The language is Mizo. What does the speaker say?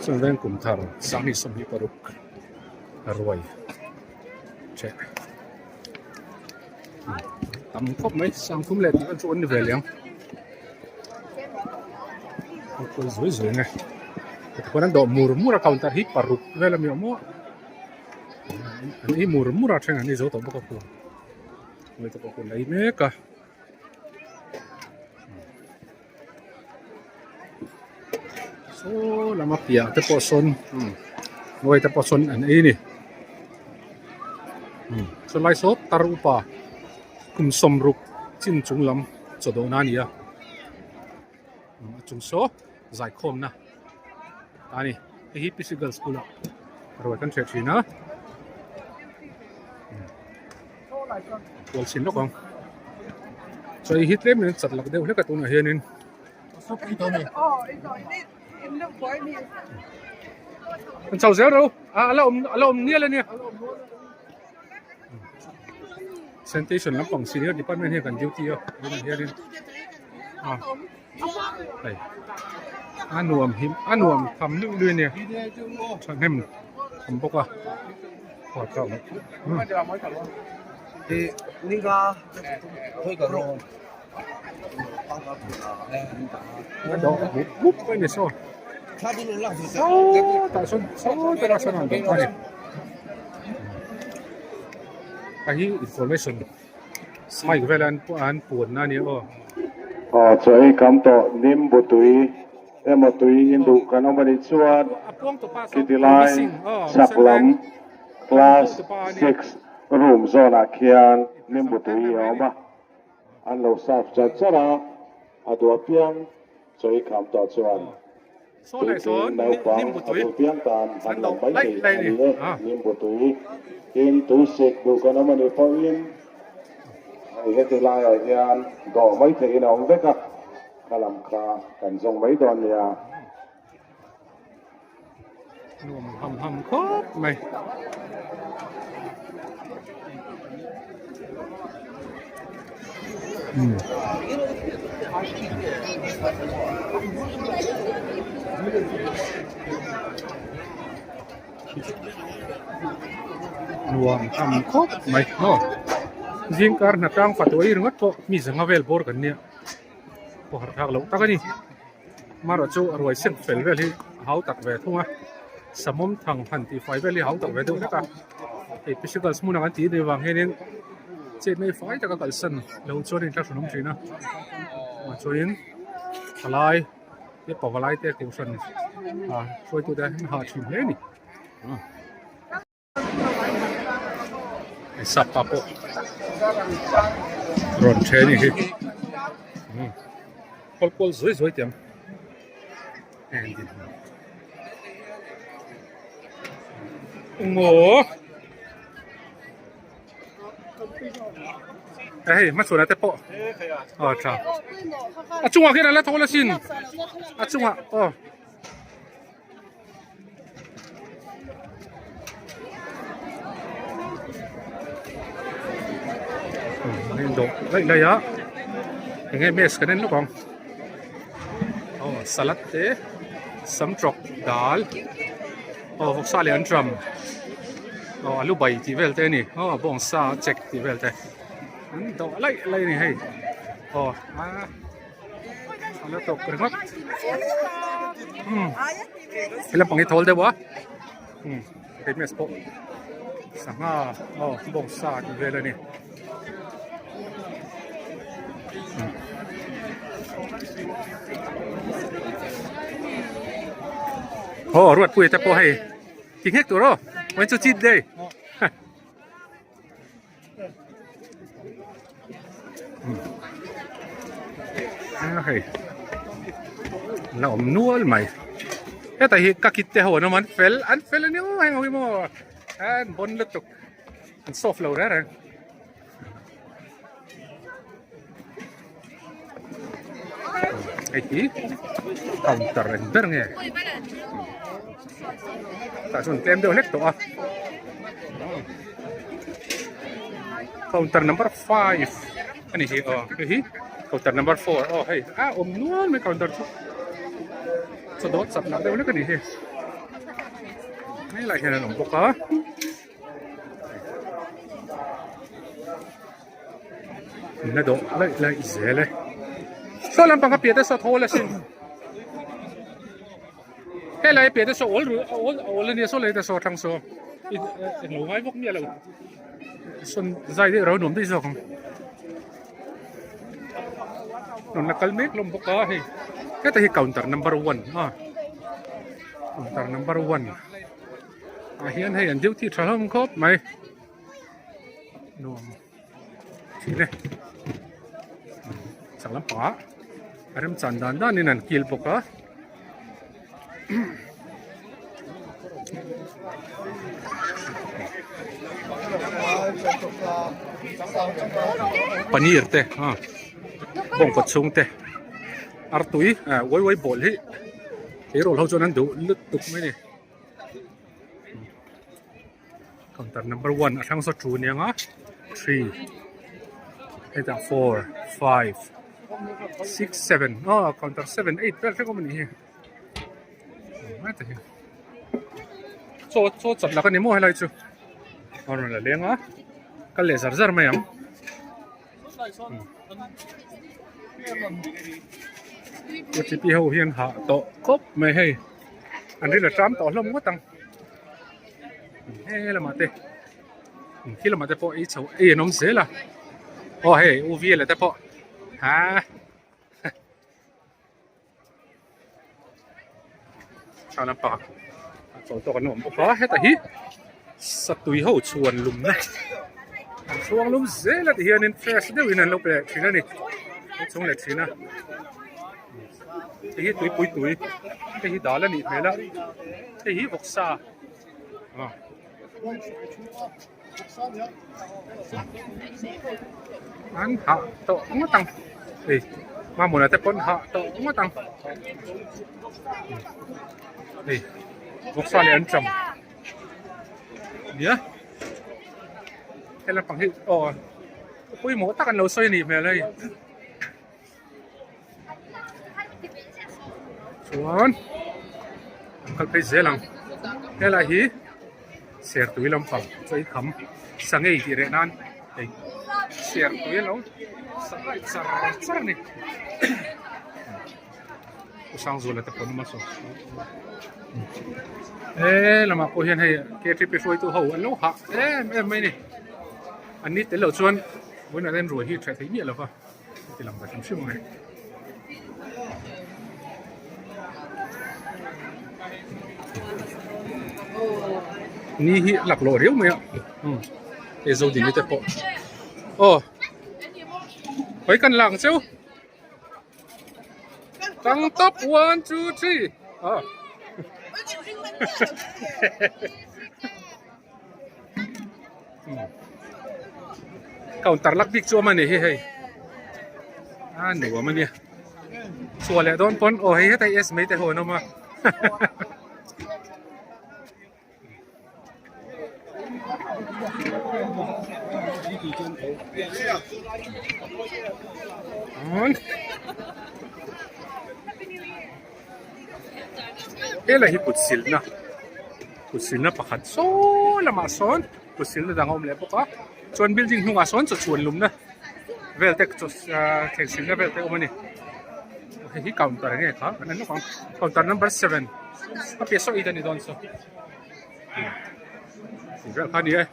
Chuan veng kum thar 2026 a ruai ṭheh tam khawp mai sangthum leh tih vel chu an ni ve leh ang a kual zuai zuai ang e tikhuan an dawh mur mur a counter hi paruk vel a mi awm a an ei mur mur a then an ei zo tawh bawk a khu hmui te pawh hun a ei mek a. Saw lama piah te pawh sawn umm te pawh sawn an ei a ni umm chulai saw tar upa kum sawmruk chin chung lam chaw dawhna a ni a a chung saw zaikhawmna a ni hei hi P C Girls School ah ruai kan hriat thin a kual chhin lawk ang chaw hi tlem in chat lak deuh hlek a tunah hianin an chho zel ro a la awm a la awm nial ania sanitation lampang senior department hian kan duty a tunah hianin a hei a nuam him a nuam tham luih luih ania thahnem tham bawk a a dawh bup bup mai a ni saw sawtah sawn sawtah sawn an dawh a ni a hi information mic vel an an puanna a ni aw. Aw chaw ei kam tawh nimbu tui emaw tui induh kan awm a nih chuan khiti lai chhak lam class six room zawnah khian nimbu tui a awm a, an lo serve chat chat a, a duh apiang chaw ei kam tawh chuan tuitling naupang a duh piang tan an lo mai thei a ni e, nimbu tui tin tuisik duh kan awm a nih pawhin hei heti laiah hian dawh mai theihin a awm vek a. Kha lam kha kan zawng mai dawn nia. Nuam ham ham khawp mai. Hmm. Nuam ham khawp mai. Aw. Zingkar hnatang fatuai ringawt pawh mi zanga vel bawr kan nia. Pawh harh thlak loh tak a ni marawh chu a ruai seng fel vel hi a hau tak ve thung a samawm thang han tih fai vel hi a hau tak ve deuh hlek a hei physicals hmun ang an tih anih vang hianin chet mai fai taka kalsan lo chuan a inthlahrun awm thin a chuanin thalai te pavalai te kohhran ah hruaitute an hah thin hle a ni. Sapa pawh rawn ṭhe a nih hi kawl kual zuai zuai teh ang engmaw hei hmachhuana te pawh aw tha a chungah khian a la thawl asin a chungah aw. Dawh laih laih a enge maze kan en lawk ang aw salad te samtrawk dal aw vawksa leh anṭam aw alu bai tih vel te a ni aw bawngsa chek tih vel te an dawh laih laih a ni hei aw a. A la tawk ringawt umm he lampang hi thawl deuh a umm fitness pawh sangha aw bawngsa tih vel a ni aw ruatpuia te pawh hei ti nghek tur aw vawiin chu cheat day. Hei la awm nual mai hetah hi ka kit te ho an awm an fel an fel a ni aw heng ho hi maw an bon lutuk an soft lo reng reng. Hei hi counter eng ber nge tah chuan tlem deuh hlek tawh a counter number 5 ani hi aw hei hi counter number 4 aw hei a awm nual mai counter chu chaw dawt chap nak deuh hlek ani hi. Helai hian an awm bawk a. La dawh laih laih zel e. Saw lampang a piah te saw thawl asin. Helai a piah te saw awl ru awl awl ania saw lei te saw thlang saw. Englo ngai bawk miah lo. Sawn zai deuh rau nuam daih zawk ang. Rawn la kal mek hlawm bawk a hei. Heta hi counter number one a. Counter number one. Ah hian hei an duty tha hlawm khawp mai. Nuam thin e. Chak lampangah a remchan dan danin an kil bawk a. Paneer te a bawngkaw chhung te artui ah uai uai bawl hi tleirawl ho chuan an duh lutuk mai a ni. Counter number 1 a hrang saw 2 aniang a 3 hetah 4 5 6 7 aw counter 7 8 vel hrek awm anih hi heta hi chaw chaw chawt lak ani maw helai chu a rawn la leng a kal leh zar zar mai ang. OTP ho hian hah tawh khawp mai hei an ri la ṭam tawh hlawm ngawt ang he lamah te khi lamah te pawh ei chho ei an awm zel a aw hei u viala te pawh ha Tha lampang ah chawl tawk an awm bawk a heta hi satui ho chhuan lumna an chhuang lum zel a ti hianin fresh deuhin an lo pe leh thin a ni a chhung leh thin a hei hi tuipui tui hei hi dal a nih hmel a hei hi vawksa ah. An hah tawh ngawt ang hei mamawna te pawn hah tawh ngawt ang hei vawksa leh an cham nia he lampang hi aw pawimawh tak an lo sawi a nih hmel hei chuan an kal phei zel ang helai hi sertui lampang chaw i kham sangei tih reh nan hei sertui a lo sangai char char a ni Pu Sangzuala te pawn a awm a saw he lamah pawh hian hei K T P hruaitu ho an lo hah em em mai a ni an ni tel loh chuan vawiinah hian ruai hi ṭheh thei miah lo va. Ti lang ve hrim hrim ang e. Ni hi lak lawh riau mai a. Hmm. Hei zo dini te pawh. Aw. Hoi kan lang cheu. Tang top 1 2 3. Aw. Counter lak bik chu awm a ni hi hei a nuam a nia chhuah leh dawn pawn aw hei heta s mai te ho an awm a Helai hi kut silna kut silna pakhat saw lamah sawn kut silna dang a awm leh bawk a chuan building hnungah sawn chaw chhuan lumna vel te chaw ahh thleng silna vel te a awm a ni hei hi counter enge kha kan en lawk ang counter number seven a piah saw eight a ni dawn saw tih vel kha a ni e.